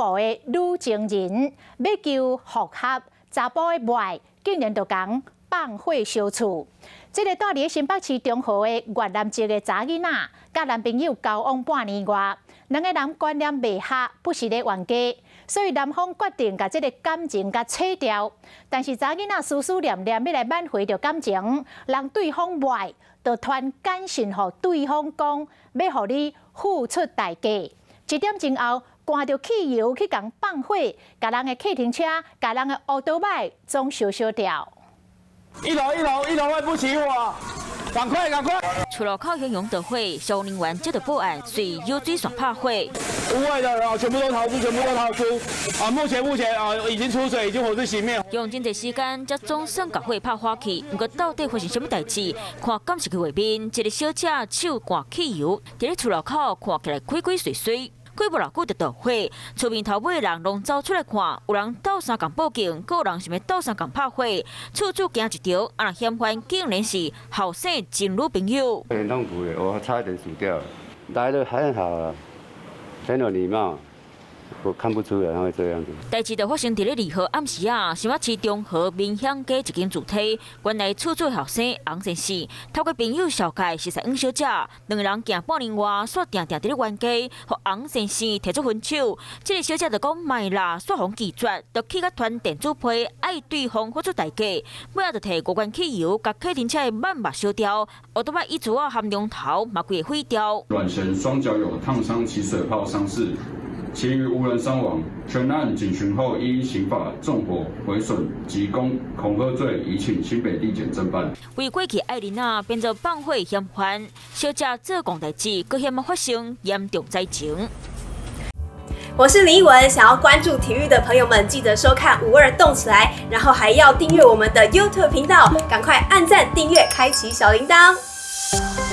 埔的女情人欲求復合，查埔的袂，竟然就共放火燒厝。這个蹛佇新北市中和的越南籍的查囡仔，佮男朋友交往半年外，兩个人觀念袂合，不時咧冤家，所以男方決定共這个感情共切掉。但是查囡仔思思念念欲來挽回著感情，人對方袂，就傳簡訊予對方講，欲予你付出代價。一點鐘後，灌著汽油去共放火，共人的客廳車、共人的烏多擺總燒燒掉。一樓一樓一樓外部起火，趕快趕快！厝樓口熊熊大火，消防人員接到報案，隨油水線拍火。屋外的啊，全部都逃出，全部都逃出。啊，目前啊，已經出水，已經火勢熄滅。用真濟時間，才總算共火拍化去。毋過到底發生啥物代誌？看監視器畫面，一个小姐手灌汽油，佇咧厝樓口看起來鬼鬼祟祟。過無偌久就著火，厝邊頭尾的人攏走出來看，有人鬥相共報警，閣有人想欲鬥相共拍火。厝主驚一著，啊若嫌犯竟然是後生前女朋友。很痛苦的，我差一點死掉。來得還好啊，很有禮貌。我看不出來他會這樣子。代誌就發生佇咧2號暗時啊，新北市中和民享街一間厝梯，原來厝主後生洪先生透過朋友紹介認識黃小姐，兩个人行半年外，煞定定佇咧冤家，予洪先生提出分手。這个小姐就講莫啦，煞予拒絕，就氣甲傳電子批，愛對方付出代價。尾仔就提5罐汽油，共客廳車的幔肉燒掉，烏多擺椅子仔含龍頭嘛規个毀掉。阮賢雙腳有燙傷起水泡傷勢。其餘無人傷亡。全案警詢後，依刑法縱火、毀損及恐嚇罪，移請新北地檢偵辦。為過去愛人仔變做放火嫌犯，小姐做戇代誌，閣險發生嚴重災情。我是林奕文，想要關注體育的朋友們，記得收看52動起來，然後還要訂閱我們的 YouTube 頻道，趕快按讚、訂閱、開啟小鈴鐺。